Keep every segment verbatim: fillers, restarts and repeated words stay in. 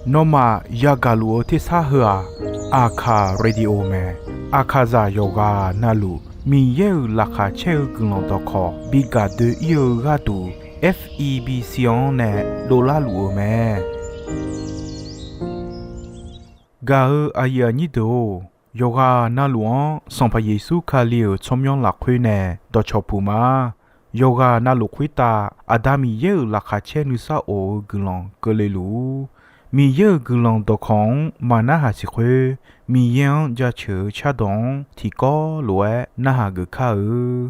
Nawmaf yagaq luf-eu tersar heu-aq, Aqkaq Radio mae. Aqkaqzaq yawqghaq navluf Miqyaer-euq laqkhaq caer-eu guiqlanq dawqkawq bi gaq doe-ir-eu gharduq, F E B C-anr nae dovlar luf-eu mae. Gaq-eu aqyuif aqnyir deuq-or, yawqghaq navluf-anr Sanqpaq Yeqsur Kali-euq tsawrmyanr lafkhoer nae dawqcawq puq ma. Yawqghaq navluf khoertav Aqda Miqyaer-euq laqkhaq caer nuisar of-eu guiqlanq keuvle luf-ur. Miqyaer-euq guiqlanq dawqkawq-anr maqnarhaq siq khoer, Miqyaer-anr jaceuq-eu cardawq-anr tiqkawv lof-aer narhaq geuf kar-eu.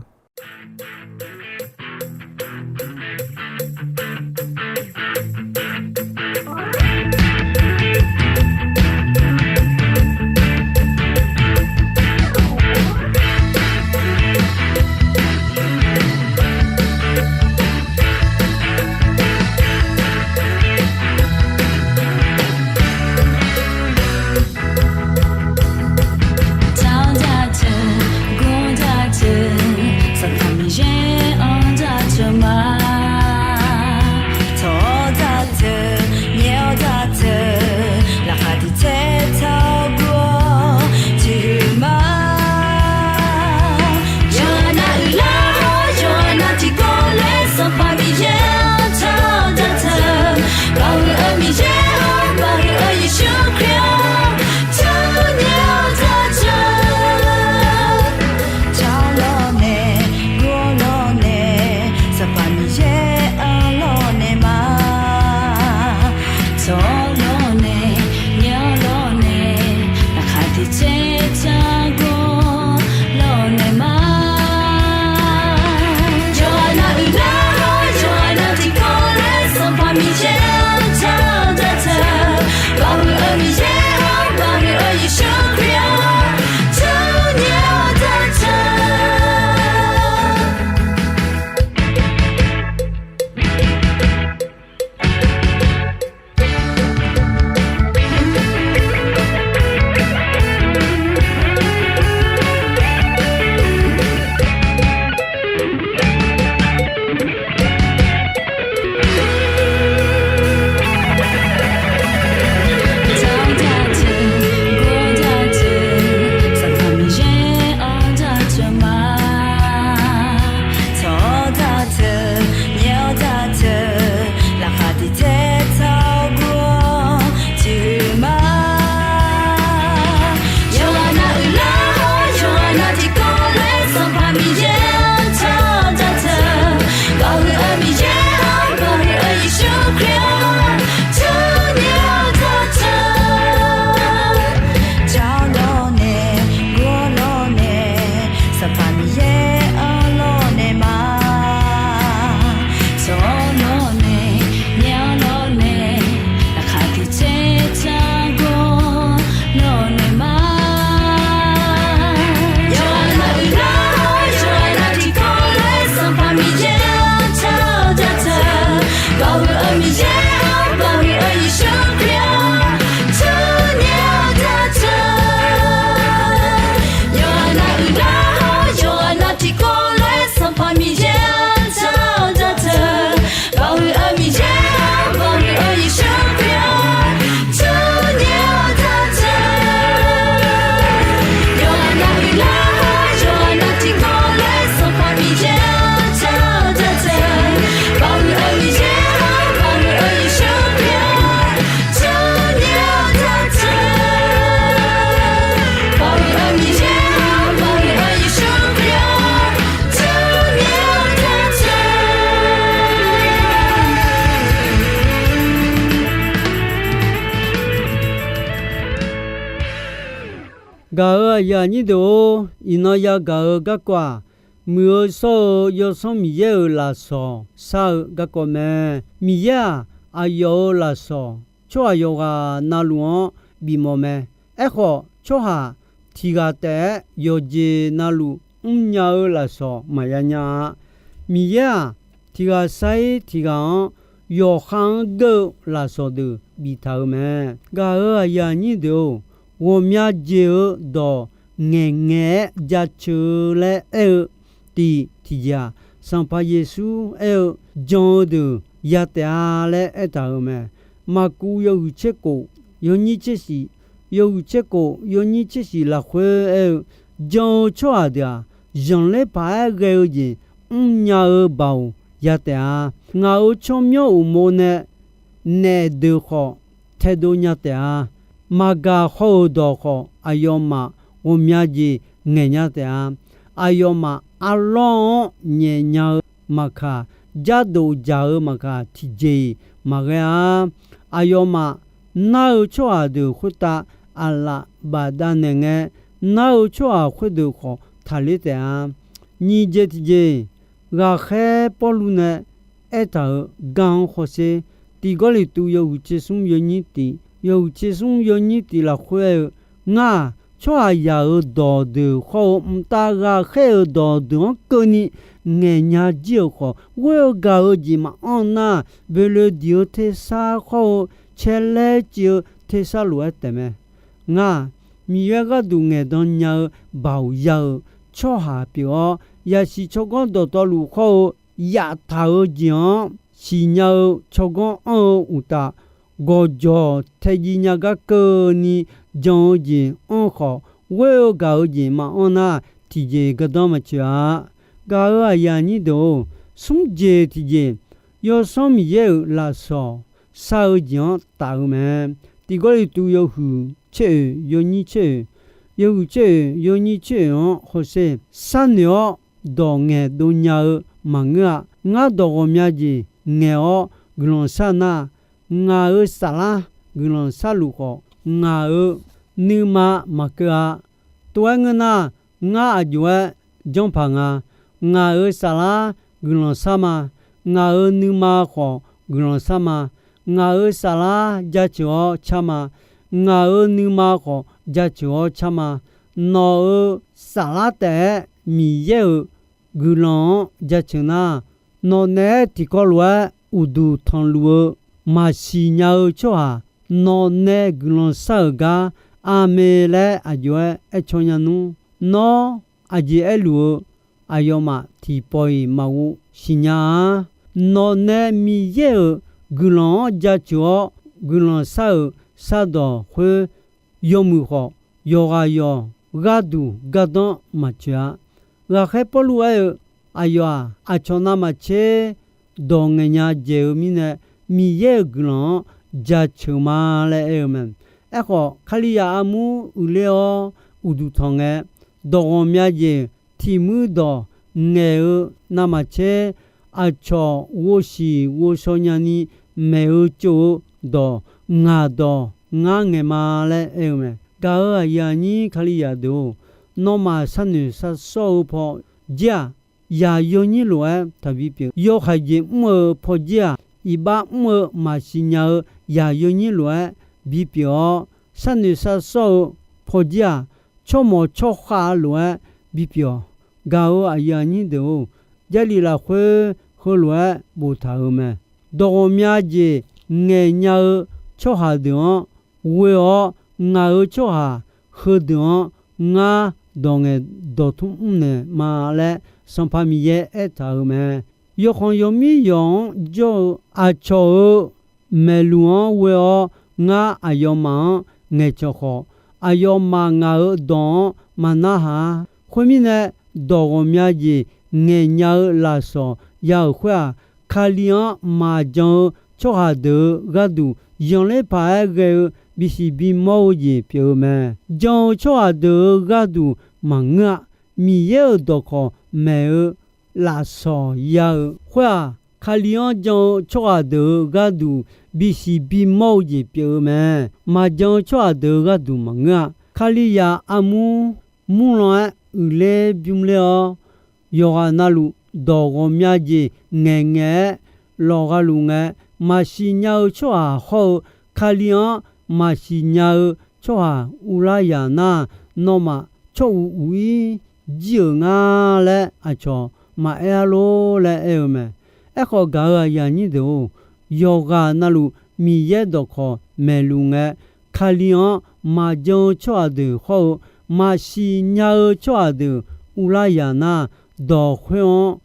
Gaq-euq aqyuif aqnyir deuq-or, iqnan yagaq-eu garkawv-aq, muiq-eu shawr-eu Yawsanr Miqyaer-euq lafsawq shar-eu garkawv mae. Miqyaer-aq, aqyawf-euq lafsawq tsawrhaq yawqghaq navluf-anr bifmawf mae. Aerkhawf, tsawrhaq tiq ghaq taef-aer yawqjeq navluf mrnya-eu lafsawq maqya nya-a. Miqyaer-aq, tiq ghaq sar-ir tiq ghaq-anr yawqha-anr geur-eu lafsawq deuq biftaq-euq mae. Gaq-euq aqyuif aqnyir deuq-or, ghawqmya jeq-eu dawq ngaeqngaeq-aer jaceuq-eu laer aer-eu tiq tiqjeq-aq, Sanqpaq Yeqsur aer-eu jan-eu deuq ya taef-a laer aertaq-euq mae. Maqkuv yawhuiq tser kof, yawnyir tser shif, yawhuiq tser kof, yawnyir tser shif lafkhoer aer-eu, jan-eu tsawrhaq deuq-aq, zanqler paq-aer ghae-eu jeq mrnya-eu baoq ya taef-a. Ngaq-euq tsawrmyanr uqmov nae naef deuq khawf taedov nya taef-a. Maqgaq haw-euq dawq khawf, aqyawfmaf ghawqmya jeq ngaeq nya taef-a. Aqyawfmaf arlawr-anr nyaefnya-eu maqkaq, jardof dzaq-eu maqkaq, tiqjeq-iq maqghae-a. Aqyawfmaf nar-eu tsawrhaq deuq khoertav aqlaf bafdav naeqngae, nar-eu tsawrhaq khoerdeuq khawf taqler taef-a. Nyiq jeq tiqjeq, ghaqkhaer Pawrluv nae aertaq-euq gar-anr hawsher. Tiq Gawrliqtu yawhuiq tser smr yawnyir tiq, yawhuiq tser smr yawnyir tiq lafkhoer aer-eu, ngar-aq, tsawrhaqzaq-euq dawqdeuq hawr-eu mqtav ghaqkhaer-euq dawqdeuq-anr keuvni ngaeqnya jir-euq khawf, ghoer-eu gaq-eu jeq maqanr nar, boeqloeq diq-eu tersar hawr-eu caelaer civ-eu tersar lof-aer taefmae. Ngar-aq, Miqyaer gharduq ngaeqdan nya-eu baoq ya-euq tsawrhaq pyeuf-awr, yasiq tsawrganr dawqtawvluf hawr-eu yaftaq-eu jeq-anr siqnya-eu tsawrganr anr-eu uqtaf, gawqjawq taejiv nya gar keuvni jan-eu jeq anr khawf, ghoer-eu gaq-eu jeq maqanr nar, tiqjeq gardanr maqtsoeq-a. Gaq-euq aqyuif aqnyir deuq-or, smr jeq tiqjeq, Yawsanr Miqyaer-euq lafsawq shar-eu jeq-anr taf-eu mae. Tiq Gawrliqtu yawhuiq tser oeq yawnyir tser oeq, yawhuiq tser oeq yawnyir tser oeq-anr hawsher. Sharnoeq-awr dawq ngaeqdov nya-eu maqngeur-a. Ngar dawq ghawqmya jeq ngaeq-awr guiqlanq shar nar, ngaq-euq saflar guiqlanq sharluf khawf, ngaq-euq nuima maqkeuv-a. Tov-aer ngeur nar, ngar aqjox-aer janrpaq nga. Ngaq-euq saflar guiqlanq shar ma. Ngaq-euq nuima khawf guiqlanq shar ma. Ngaq-euq saflar jaceuq-awr car ma. Ngaq-euq nuima khawf jaceuq-awr car ma. Nawq-euq saflar taef-aer Miqyaer-euq guiqlanq-anr jaceuq nar, nawqnaeq-aer tiqkawv lof-aer uqduq tanqluf-eu maqsiq nya-eu tsawrhaq, nawqnae guiqlanq shar-euq gar aqmeq laer aqjox-aer aer caw nya nmr. Nawr aqjeq aerluf-eu aqyawfmaf tiqpawf-iq maqghov siqnya-a. Nawqnae Miqyaer-euq guiqlanq-anr jaceuq-awr guiqlanq shar-euq shardawq khoer yawmuiq khawf, yawqghaq yawq gharduq gardanr maqtsoeq-a. Ghaqkhaer Pawrluv aer-eu, aqyawf-aq, aqcawq navmaqtser dawq ngaeqnya jaeq-eu mirnae, Miqyaer-euq guiqlanq-anr jaceuq ma laer aer-eu mae. Aerkhawf, Kalizaq armur uiqler-awr uqduq tanq ngae, dawq ghawqmya jeq tiq muir dawq ngaeq-eu navmaqtser, aqcawq ghovshiq ghovshaw nyani maeq-eu tsov-eu dawq ngaq dawq ngar ngaeq ma laer aer-eu mae. Gaq-euq aqyuif aqnyir Kalizaq deuq-or, nawmaf sharnoeq sharsawr-eu pawjir-aq, yaq yawnyir lof-aer taqbi pyeuf. Yawhaiq jeq mr-eu pawjir-aq, iqbax mr-eu maqsiq nya-eu yaq yawnyir lof-aer bipyeuf-awr, sharnoeq sharsawr-eu pawjir-aq, tsawrmawq tsawrkhav lof-aer bipyeuf-awq. Gaq-euq aqyuif aqnyir deuq-or, Jarlif lafkhoer heulof-aer boftaq-euq mae. Dawq ghawqmya jeq ngaeqnya-eu tsawrhaq deuq-anr ghoe-awr, ngaq-euq tsawrhaq heudeuq-anr ngar dawq ngaeq dawqtmr mrnaeq ma laer Sanqpaq Miqyaer aertaq-euq mae. Yawkhanq yawmir yawq-anr jawr-eu aqcawq-euq maeqluq-anr ghoe-awr, ngar aqyawfmaf-anr ngaeqcawq khawf, aqyawfmaf ngaq-euq dawq-anr maqnarhaq-a. Khoermirnae, dawq ghawqmya jeq ngaeqnya-eu lafsawq ya-euq khoer-aq, Kali-anr maqjan-eu tsawrhaq deuq-euq gharduq, zanqler paq-aer ghae-eu bisiq bimawr-eu jeq pyeuf-eu mae. Jan-eu tsawrhaq deuq-euq gharduq maqngeur-a. Miqyaer-euq dawqkawq maeq-eu lafsawq ya-euq khoer-aq, Kali-anr jan-eu tsawrhaq deuq-euq gharduq bisiq bimawr-eu jeq pyeuf-eu mae. Maqjan-eu tsawrhaq deuq-euq gharduq maqngeur-a. Kalizaq armur murlan-aer uiqler bymr ler-awr, yawqghaq navluf dawq ghawqmya jeq ngaeqngaeq-aer lawqgha luf ngae, maqsiq nya-eu tsawrhaq hawr-eu Kali-anr maqsiq nya-eu tsawrhaq uvlar yaq nar, nawmaf tsawr uq uq-ir jir-euq nga laer aqcawq maqaer-ar lor laer aer-eu mae. Aerkhawf, gaq-euq aqyuif aqnyir deuq-or, yawqghaq navluf Miqyaer dawqkawq maeqluf ngae, Kali-anr maqjan-eu tsawrhaq deuq hawr-eu maqsiq nya-eu tsawrhaq deuq uvlar yaq nar, dawq khoer-anr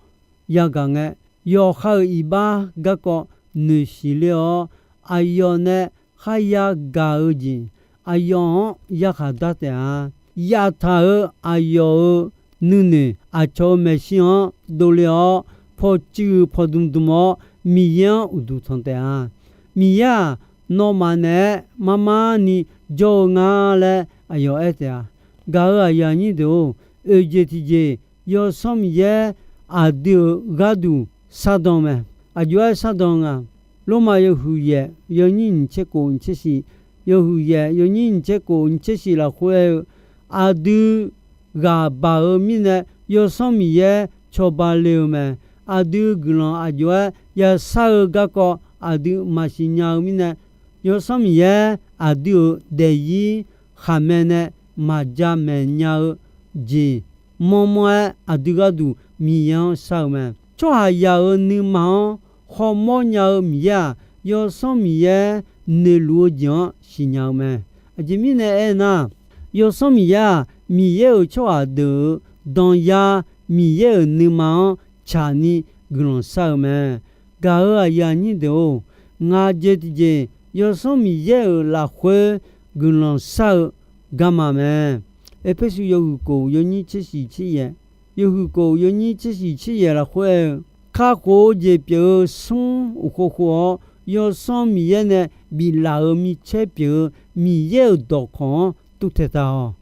yagaq ngae, yawqha-euq iqbax garkawv noeqshiq ler-awr, aqyawf nae kharya gaq-eu jeq aqyawf-anr yarkhaq dar taef-a. Yaftaq-euq aqyawf-euq nuinoeq aqcawq-euq maeqshi-anr dovle-awr, pawcuiv-eu pawdm dm-awr, Miqyaer-anr uqduq tanq taef-a. Miqyaer-aq, nawmaf naeq-aer marmar ni jawr-eu nga laer aqyawf aer taef-a. Gaq-euq aqyuif aqnyir deuq-or, oeq jeq tiqjeq, Yawsanr Miqyaer aqdui-euq gharduq shardan mae. Aqjox-aer shardan nga, Lormav yawhuiq yaef yawnyir nyiq tser kof nyiq tser shiq, yawhuiq yaef yawnyir nyiq tser kof nyiq tser shiq lafkhoer aer-eu, aqdui ghaq baq-eu mirnae Yawsanr Miqyaer cawba le-eu mae. Aqdui guiqlanq aqjox-aer yashar-eu garkawv aqdui maqsiq nya-eu mirnae, Yawsanr Miqyaer aqdui-euq daefzir khaqmae nae maqja maeq nya-eu jeq, manrmanr-aer aqdui gharduq Miqyaer-anr shar-eu mae. Tsawrhaqzaq-euq nuima-anr khawmawr nya-eu Miqyaer-aq, Yawsanr Miqyaer noeqluf-eu jeq-anr siqnya-eu mae. Aqjeq mirnae aernar, Yawsanr Miqyaer-aq, Miqyaer-euq tsawrhaq deuq-euq danyar, Miqyaer-euq nuima-anr tsaqni guiqlanq shar-eu mae. Gaq-euq aqyuif aqnyir deuq-or, ngaq jeq tiqjeq Yawsanr Miqyaer-euq lafkhoer guiqlanq shar-eu garma mae. Erpersu yawhuiq kof yawnyir tser shiq tser yaef, yawhuiq kof yawnyir tser shiq tser yaef lafkhoer aer-eu, kakhof-eu jeq pyeuf-eu smr uqkhov khov-awr, Yawsanr Miqyaer nae biflaf-euq micaer pyeuf-eu Miqyaer-euq dawqkawq-anr tuvtaeq taq-awq.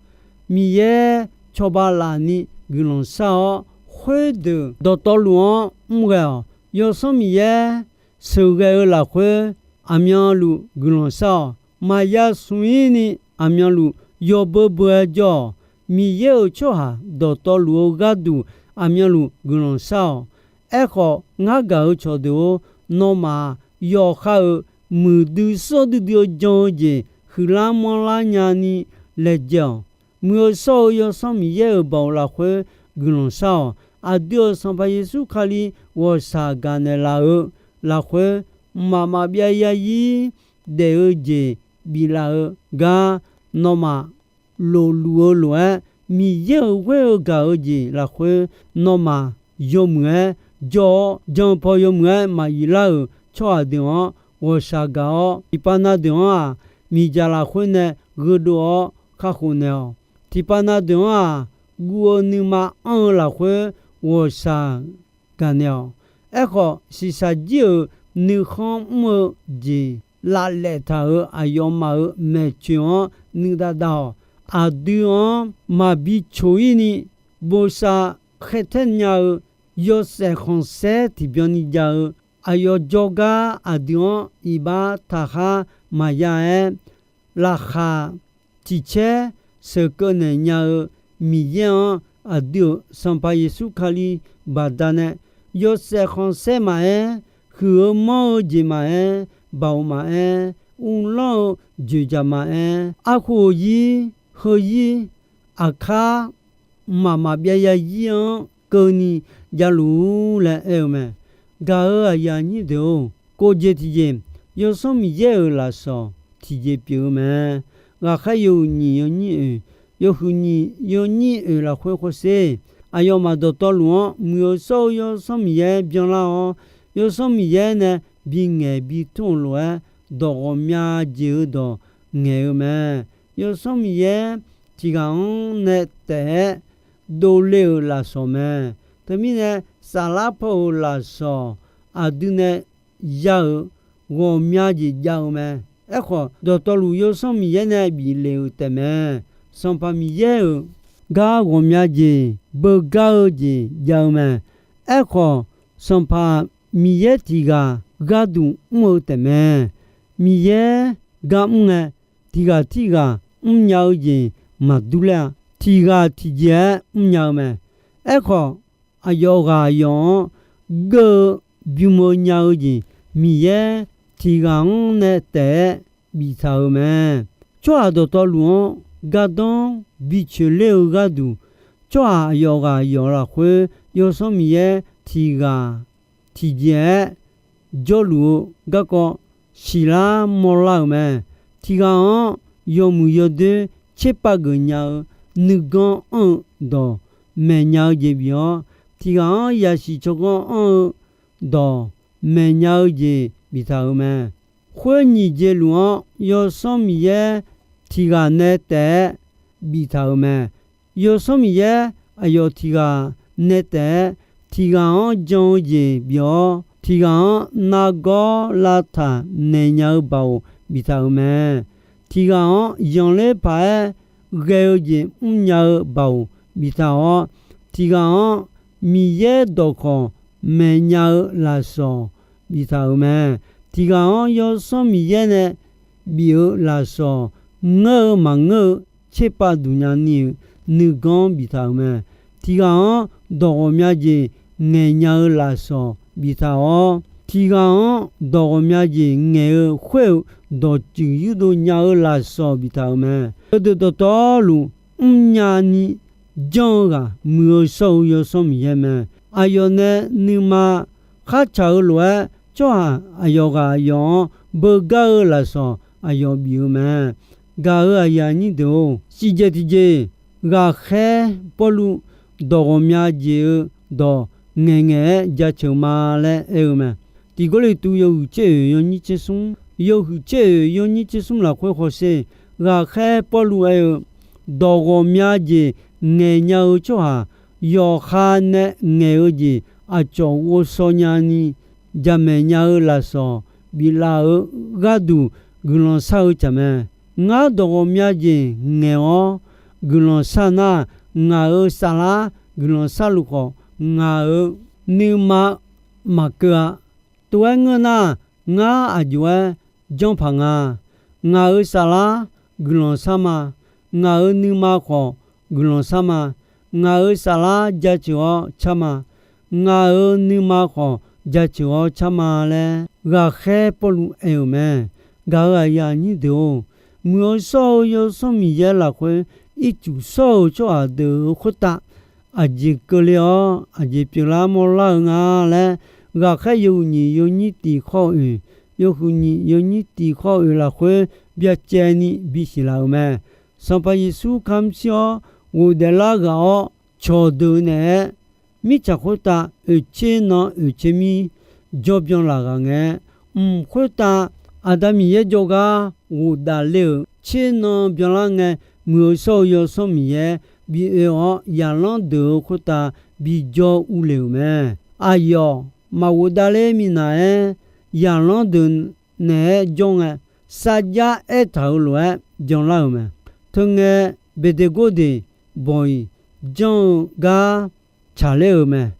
Miqyaer cawba laf ni guiqlanq shar-awr, khoerdeuq dawqtawvluf-anr mr ghae-awq. Yawsanr Miqyaer sheuqghae-eu lafkhoer aqmyanluf guiqlanq shar-awq. Maqya smq-ir ni aqmyanluf yawbeu beu-aer jawr-awq. Miqyaer-euq tsawrhaq dawqtawvluf-eu gharduq aqmyanluf guiqlanq shar-awq. Aerkhawf, ngar gaq-eu cawqdeuq-or, nawmaf yawqha-euq muiqdui sawr duidui-eu jan-eu jeq huiqlar manrlar nyani laejae-awq. Muiq-eu shawr-eu Yawsanr Miqyaer-euq baoq lafkhoer guiqlanq shar-awq. Aqdui-euq Sanqpaq Yeqsur Kali ghawqshaq gaqnaeq laf-eu lafkhoer, mqmaq maqbyav yarzir daef-eu jeq biflaf-eu gar nawmaf lofluf-eu lof-aer, Miqyaer-euq ghoer-eu gaq-eu jeq lafkhoer nawmaf yawmuiq-aer jawr-awr, jan paw yawmuiq-aer maqyuif lar-euq tsawrhaq deuq-anr ghawqshaq gaq-awr, tiqpav na deuq-anr-aq, miqdzaq lafkhoer nae gheudov-awr kakhof naeq-awq. Tiqpav na deuq-anr-aq, guv-eu nuima anr-eu lafkhoer ghawqshaq gaqnaeq-awq. Aerkhawf, shiqshaq jir-euq nuikhanr mr-eu jeq laflaef taq-euq aqyawfmaf-euq maeqtsoeq-anr nuidav dav-awq. Aqdui-anr maqbi coq-ir ni bosav khaertaer nya-eu yawshaef khanqsaer tiqbyan ni jav-eu aqyawf jawrgar aqdui-anr iqbax taqkhar maqya-aer, laqkhaq tiq caer sheuqkeuv naeq nya-eu Miqyaer-anr, aqdui-euq Sanqpaq Yeqsur Kali baqdanae, yawshaef khanqsaer maqaer, huiq-eu manr-eu jeq maqaer, baoq maqaer, uvlanr-eu dzoeqdzaq maqaer, arkhof-eu zir, heu zir, aqkar mqmaq maqbyav yarzir-anr keuvni javluf-ur laer aer-eu mae. Gaq-euq aqyuif aqnyir deuq-or, kov jeq tiqjeq, Yawsanr Miqyaer-euq lafsawq tiqjeq pyeuf-eu mae. Ghaqkhaer yawhuiq nyiq yawnyir oeq, yawhuiq nyiq yawnyir oeq lafkhoer khoerser, aqyawfmaf dawqtawvluf-anr muiq-eu shawr-eu Yawsanr Miqyaer byanlar-awr, Yawsanr Miqyaer nae bingaeq bitmr-euq lof-aer, dawq ghawqmya jeq-eu dawq ngaeq-eu mae. Yawsanr Miqyaer tiq ghaq-anr nae taef-aer dovle-euq lafsawq mae. Teumirnae, saflar paw-euq lafsawq aqdui nae ya-euq ghawqmya jeq jav-eu mae. Aerkhawf, dawqtawvluf Yawsanr Miqyaer nae bif le-euq taefmae. Sanqpaq Miqyaer-euq gar ghawqmya jeq beugar-eu jeq jav-eu mae. Aerkhawf, Sanqpaq Miqyaer tiq ghaq gharduq mr-eu taefmae. Miqyaer gar mr ngae, tiq ghaq tirghaq mrnya-eu jeq maqdur ler-a. Tiq ghaq tiqjeq-aer mrnya-eu mae. Aerkhawf, aqyawf ghaq yawf-anr geur-eu bym-eu nya-eu jeq Miqyaer tiq ghaq-anr nae taef-aer biftaq-euq mae. Tsawrhaq dawqtawvluf-anr gardanr bicoeq ler-eu gharduq, tsawrhaq aqyawf ghaq yawf lafkhoer Yawsanr Miqyaer tiq ghaq tiqjeq-aer jawrluf-eu garkawv siqlar mawrlar-euq mae. Tiq ghaq-anr yawmuiq yawdoer tserpav geuf nya-eu nuiganr anr-eu dawq maeqnya-eu jeq bif-awr, tiq ghaq-anr yasiq tsawrganr anr-eu dawq maeqnya-eu jeq biftaq-euq mae. Khoer nyiq jeq luf-anr Yawsanr Miqyaer tiq ghaq nae taef-aer biftaq-euq mae. Yawsanr Miqyaer aqyawf tiq ghaq nae taef-aer, tiq ghaq-anr jan-eu jeq bif-awr, tiq ghaq-anr nargawr lavtaq naeq nya-eu baoq biftaq-euq mae. Tiq ghaq-anr zanqler paq-aer ghae-eu jeq mrnya-eu baoq biftaq-awr, tiq ghaq-anr Miqyaer dawqkawq maeqnya-eu lafsawq biftaq-euq mae. Tiq ghaq-anr Yawsanr Miqyaer nae bif-eu lafsawq ngeur-eu maqngeur-eu tserpav duq nya ni-euq nuiganr biftaq-euq mae. Tiq ghaq-anr dawq ghawqmya jeq ngaeqnya-eu lafsawq biftaq-awr, tiq ghaq-anr dawq ghawqmya jeq ngaeq-eu khoer-euq dawqtsuif yurdov nya-eu lafsawq biftaq-euq mae. Heudeuq dawqtawvluf mrnya ni janr-eu ghaq Muiq-eu shawr-eu Yawsanr Miqyaer mae. Aqyawf nae nuima khartsaq-eu lof-aer, tsawrhaq aqyawf ghaq aqyawf-anr beugar-eu lafsawq aqyawf bif-eu mae. Gaq-euq aqyuif aqnyir deuq-or, siqjeq tiqjeq, ghaqkhaer Pawrluv dawq ghawqmya jeq-eu dawq ngaeqngaeq-aer jaceuq ma laer aer-eu mae. Tiq Gawrliqtu yawhuiq tser oeq yawnyir tser smr, yawhuiq tser oeq yawnyir tser smr lafkhoer hawsher, ghaqkhaer Pawrluv aer-eu, dawq ghawqmya jeq ngaeqnya-eu tsawrhaq yawqha nae ngaeq-eu jeq aqcawq ghovshaw nyani jamaeq nya-eu lafsawq biflaf-eu gharduq guiqlanq shar-eu tsaq mae. Ngar dawq ghawqmya jeq ngaeq-awr guiqlanq shar nar, ngaq-euq saflar guiqlanq sharluf khawf, ngaq-euq nuima maqkeuv-a. Tov-aer ngeur nar, ngar aqjox-aer janr paq nga. Ngaq-euq saflar guiqlanq shar ma. Ngaq-euq nuima khawf guiqlanq shar ma. Ngaq-euq saflar jaceuq-awr car ma. Ngaq-euq nuima khawf jaceuq-awr car ma laer ghaqkhaer Pawrluv aer-euq mae. Gaq-euq aqyuif aqnyir deuq-or, Muiq-eu shawr-eu Yawsanr Miqyaer lafkhoer ircuf shawr-euq tsawrhaq deuq-euq khoertav aqjeq keuvle-awr aqjeq pyeuflar mawrlar-eu nga laer, ghaqkhaer yawhuiq nyiq yawnyir tiq khawr oeq, yawhuiq nyiq yawnyir tiq khawr oeq lafkhoer byacaevni bisiq laf-euq mae. Sanqpaq Yeqsur kamq shir-awr ghofdaef lar ghaq-awr, cawqdeuq naeq-aer mirtsaq khoertav oeqtser nan oeqtser mir jawrbyan laf ghaq ngae, mq khoertav Aqda Miqyaer jawrgar ghofdaef le-euq tser nan byanlar ngae, Muiq-eu shawr-eu Yawsanr Miqyaer bi oe-awr, zaqlanr deuq-euq khoertav bijawr urle-euq mae. Aqyawf maqghofdaef ler minav-aer, zaqlanr deuq naeq-aer jawr ngae, sarjax aertaq-euq lof-aer byanlar-euq mae. Teungae, Beqdeqgordeq bawq-iq janr-eu gar tsaqler-euq mae.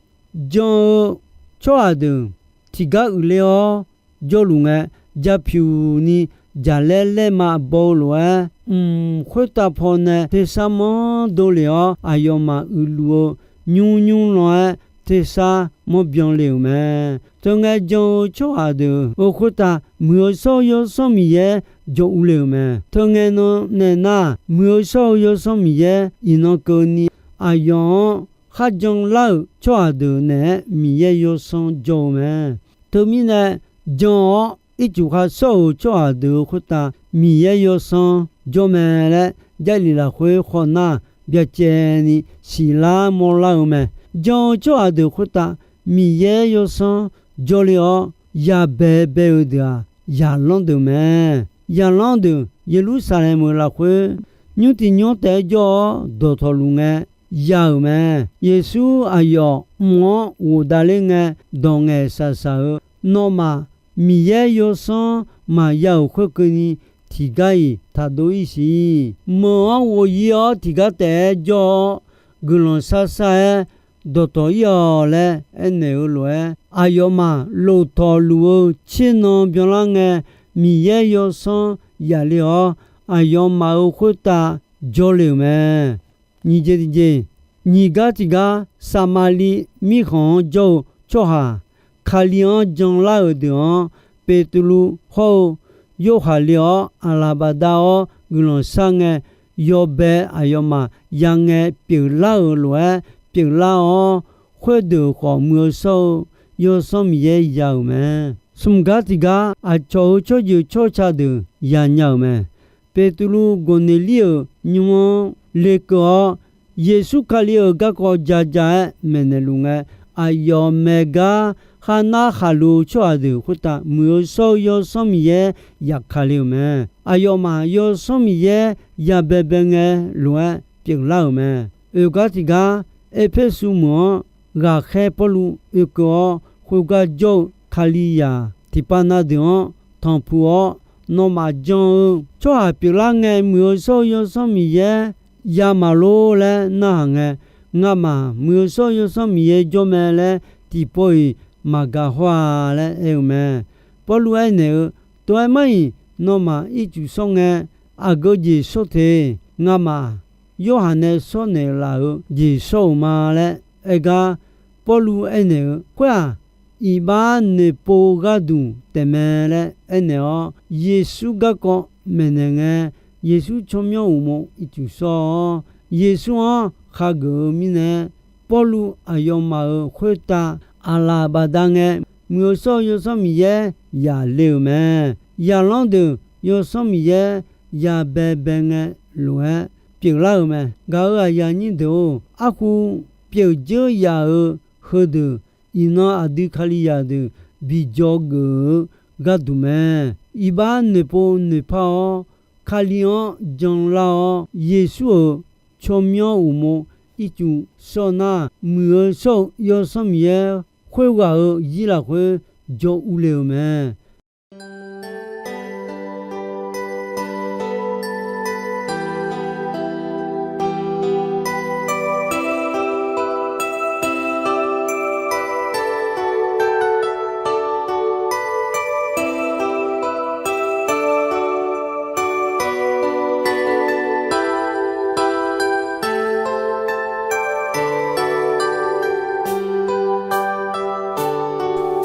Jan-eu tsawrhaq deuq tiqgar uiqler-awr jawrluf ngae, japyuq ni jaqlaer laerma baw-eu lof-aer, mq khoertav pawnae tersar manr dovlef-awr, aqyawfmaf uiqluf-eu nymr nymr lan-aer tersar manr byanle-euq mae. Teungae jan-eu tsawrhaq deuq-euq khoertav Muiq-eu shawr-eu Yawsanr Miqyaer jawr urle-euq mae. Teungae nan nae nar, Muiq-eu shawr-eu Yawsanr Miqyaer iqnan keuvni aqyawf-anr kharjan lar-euq tsawrhaq deuq naeq-aer Miqyaer Yawsanr jawr-eu mae. Teumirnae, jan-awr ircuf khar shawr-euq tsawrhaq deuq-euq khoertav Miqyaer Yawsanr jawr mae laer, Jarlif lafkhoer khawf nar, byacaevni siqlar mawrlar-eu mae. Jan-eu tsawrhaq deuq khoertav Miqyaer Yawsanr jawrle-awr, yabae bae-eu deuq-aq, zaqlanr deuq mae. Zaqlanr deuq Yeqlursaqlaeq-euq lafkhoer nymr tiq nymr taef-aer jawr-awr dawqtawvluf ngae ya-euq mae. Yeqsur aqyawf mq-anr ghofdaef ler ngae, dawq ngaeqshaq shaq-eu, nawmaf Miqyaer Yawsanr maqya-euq khoerkeuvni tiqgar-iq taqdov-ir siq. Meuq-anr ghof-ir-awr tiqgar taef-aer jawr-awr, guiqlanq shar shar-aer dawqtawv-ir-awq laer aernaeq-eu lof-aer, aqyawfmaf loftawq luf-eu tser nan byanlar ngae, Miqyaer Yawsanr yaf le-awr, aqyawfmaf-euq khoertav jawrle-euq mae. Nyiq jeq tiqjeq, nyiq gar tiqgar Saqmaqliv mirkhanq-anr jawr-eu tsawrhaq, Kali-anr janlar-euq deuq-anr, Beqtuvluv hawr-eu Yorhaq le-awr, aqlaqbaf dav-awr guiqlanq shar ngae, yawbae aqyawfmaf yangae pyeuflar-euq lof-aer pyeuflar-awr, khoerdeuq khawf Muiq-eu shawr-eu Yawsanr Miqyaer ya-euq mae. Smq gar tiqgar aqcawq-euq tsawrjeuq tsawrca deuq yanya-euq mae. Beqtuvluv Gawqneqlir-euq nymr-anr lekeuv-awr, Yeqsur Kali-euq garkawv ja ja-aer maeqnaeq luf ngae, aqyawf maeq gar kharnar khaqlo-eu tsawrhaq deuq khoertav Muiq-eu shawr-eu Yawsanr Miqyaer yaqkale-euq mae. Aqyawfmaf Yawsanr Miqyaer yabaebae ngae lof-aer pyeuflar-euq mae. Oeq gar tiq gar, Erpersu meuq-anr ghaqkhaer Pawrluv oekeuv-awr, khoergar jawr-eu Kalizaq tiqpav na deuq-anr tanqpuq-awr, nawmaf jan-eu tsawrhaq pyeuflar ngae, Muiq-eu shawr-eu Yawsanr Miqyaer ya maqlor laer narhaq ngae, ngamaf Muiq-eu shawr-eu Yawsanr Miqyaer jawr mae laer tiqpawf-iq maqgaq hawr-a laer aer-eu mae. Pawrluv aernaeq-eu, Tov-aer mar-iq, nawmaf ircuf shawr ngae, aqgeu jeq shawr te. Ngamaf Yorhaq nae shawrnaeq laf-euq jeq shawr-euq ma laer aer gar, Pawrluv aernaeq-eu khoer-aq, iqbax noeqpov gharduq taefmae laer aernaeq-awr, Yeqsur garkawv maeqnaeq ngae, Yeqsur tsawrmyanr uqmov ircuf shawr-awr, Yeqsur-anr khageuf-eu mirnae, Pawrluv aqyawfmaf-euq khoertav aqlaf bafdav ngae, Muiq-eu shawr-eu Yawsanr Miqyaer yaqle-euq mae. Zaqlanr deuq Yawsanr Miqyaer yabaebae ngae lof-aer pyeuflar-euq mae. Gaq-euq aqyuif aqnyir deuq-or, arhu pyeuf dzeur yaf-euq heudeuq, iqnan aqdui Kalizaq deuq bi dzawgeuf-eu gharduq mae. Iqbax noeqpov noeqpar-awr, Kali-anr janlar-awr, Yeqsur-euq tsawrmyanr uqmov ircuf shawr nar, Muiq-eu shawr-eu Yawsanr Miqyaer khoerghaq-euq zir lafkhoer jawr urle-eu mae.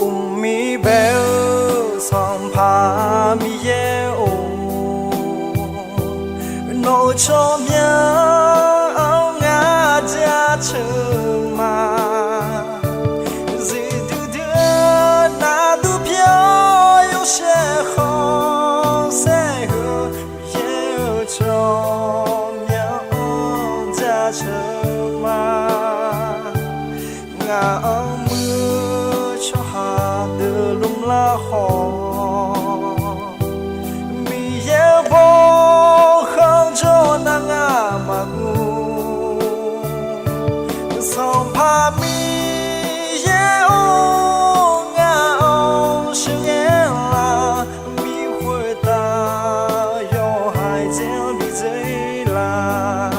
Uqmir bae-eu Sanqpaq Miqyaer-or, nawq-euq tsawrmyanr-anr ngar jaceuq ma. Zifdui dui-eu nardur pyawr yawshaef khanqsaer heu, Miqyaer-euq tsawrmyanr-anr jaceuq ma. Ngaq-anr muiq-eu tsawrhaq deuq lmlar khawf, Miqyaer-euq bawkhanq jawr nar ngar maqguv. Sanqpaq Miqyaer-or, ngaq-anr sheuqghae lar, mir khoertav yawhaiq dzaer-anr bi dzaer lar.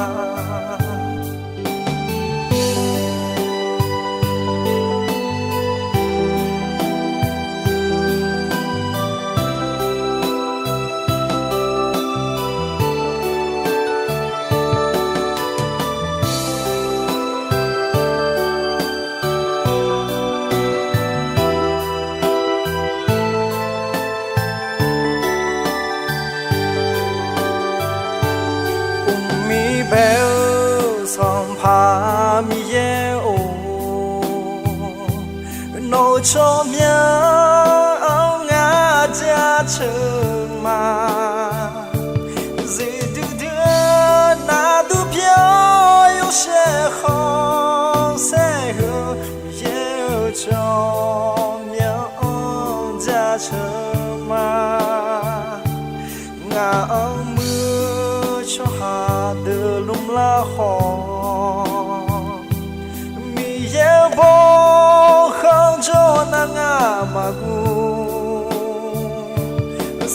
Uqmir bae-eu Sanqpaq Miqyaer-or, nawq-euq tsawrmyanr-anr ngar jaceuq ma. Zifdui dui-eu nardur pyawr yawshaef khanqsaer heu, Miqyaer-euq tsawrmyanr-anr jaceuq ma. Ngaq-anr muiq-eu tsawrhaq deuq lmlar khawf, Miqyaer-euq bawkhanq jawr nar ngar maqguv.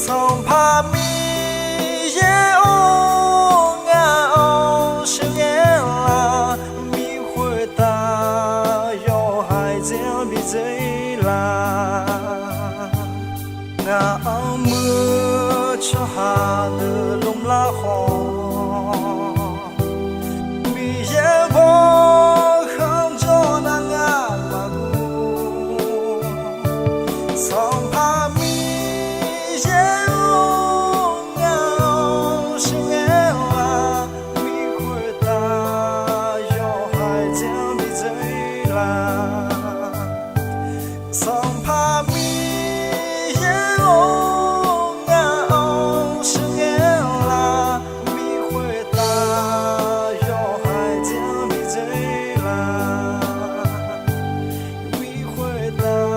Sanqpaq Miqyaer-or, ngaq-anr sheuqghae lar, mir khoertav yawhaiq dzaer-anr bi dzaer lar. Ngaq-anr muiq-eu tsawrhaq deuq lmlar khawf, Miqyaer-euq bawkhanq jawr nar ngar maqguv. Sanqpaq Miqyaer-or, ngaq-anr sheuqghae lar, mir khoertav yawhaiq dzaer-anr bi dzaer lar. Sanqpaq Miqyaer-or, ngaq-anr sheuqghae lar, mir khoertav yawhaiq dzaer-anr bi dzaer lar. Mir khoertav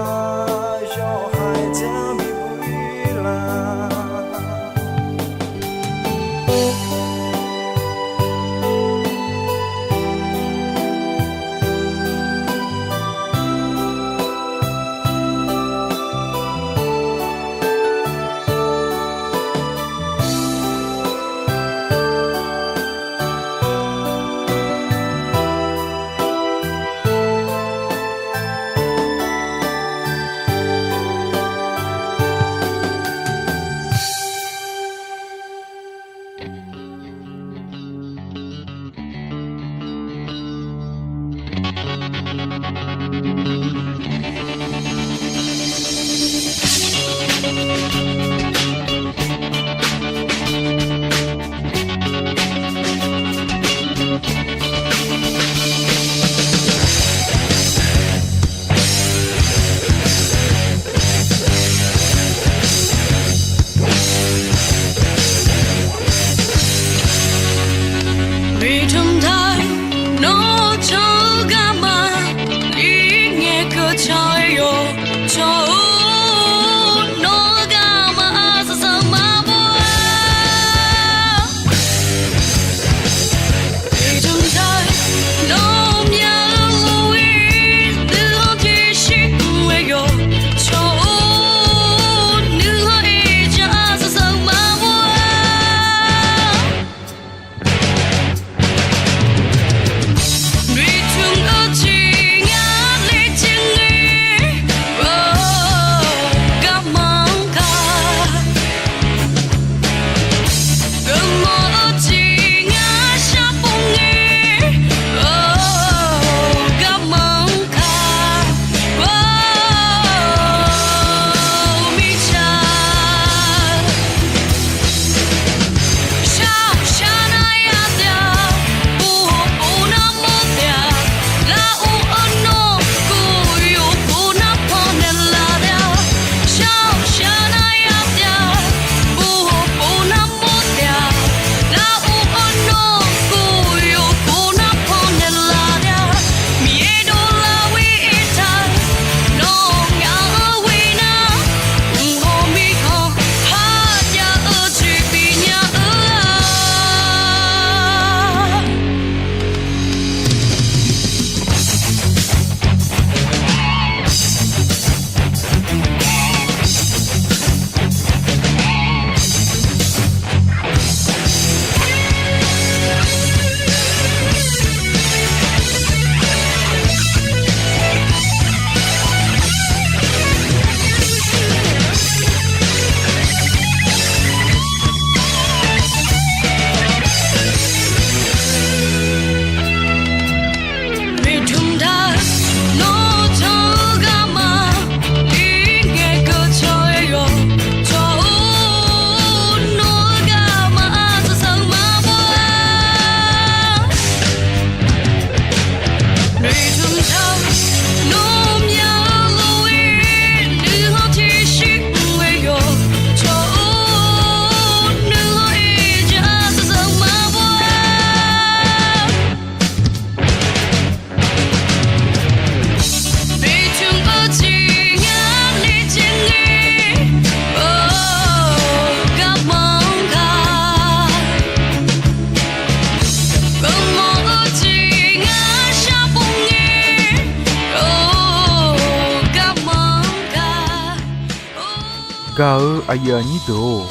Gaq-eu aqyuif aqnyir deuq-or,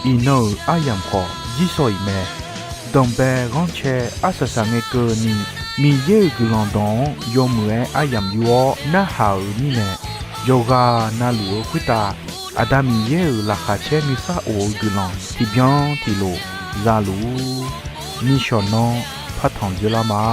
iqnan-euq aryamq khawf jirsawq iq mae. Danqbae ghanrcae arsaq saqngae keuvni, Miqyaer-euq guiqlanq dawq-anr yawmuiq-aer aryamq yur-awr narhaq-euq mirnae, yawqghaq navluf-eu khoertav Aqda Miqyaer-euq laqkhaq caer nuisar of-eu guiqlanq tiqbyan tiqlof za luf-ur. Nishawq nanr partanq dzeurlar ma.